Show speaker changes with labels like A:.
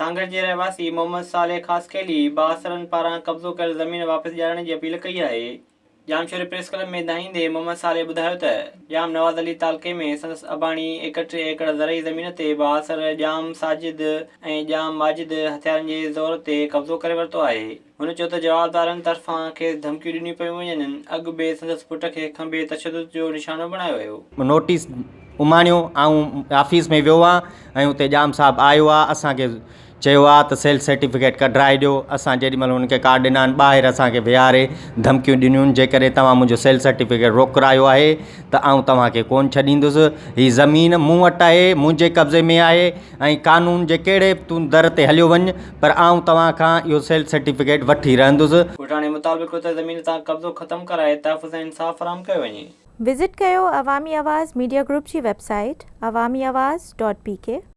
A: سانگهڙ جي رهواسي محمد صالح خاصخيلي بااثرن پاران قبضو ڪيل زمين واپس ڏيارڻ جي اپيل ڪئي آهي. ڄامشوري پريس ڪلب ۾ دانهيندي محمد صالح ٻڌايو ته ڄام نواز علي تعلقي ۾ سندس اباڻي 31 ايڪڙ زرعي زمين تي بااثر ڄام ساجد ۽ ڄام ماجد هٿيارن جي زور تي قبضو ڪري ورتو آهي. هن چيو ته جوابدارن طرفان کيس ڌمڪيون ڏنيون پيون وڃن، اڳ به سندس پٽ کي کنڀي تشدد جو نشانو بڻايو ويو.
B: نوٽيس اماڻيو، آئون آفيس ۾ ويو آهيان ۽ اتي ڄام صاحب آيو آهي، اسان کي چيو آهي ته سيل سرٽيفڪيٽ ڪڍرائي ڏيو، اسان جيڏي مهل هن کي ڪارڊ ڏنا آهن ٻاهر اسان کي ويهاري ڌمڪيون ڏنيون جيڪڏهن توهان منهنجو سيل سرٽيفڪيٽ روڪرايو آهي ته آئون توهان کي ڪونه ڇڏيندس، هي زمين مون وٽ آهي، منهنجي قبضي ۾ آهي ۽ قانون جي ڪهڙي به تون در تي هليو وڃ پر آئون توهان کان اهو سيل سرٽيفڪيٽ وٺي رهندس.
A: ڳوٺاڻي مطالبو ڪيو ته زمين تان قبضو ختم ڪرائي تحفظ ۽ انصاف فراهم ڪيو وڃي.
C: وزٽ ڪيو عوامي آواز ميڊيا گروپ جي website Awami Awaz dot P K.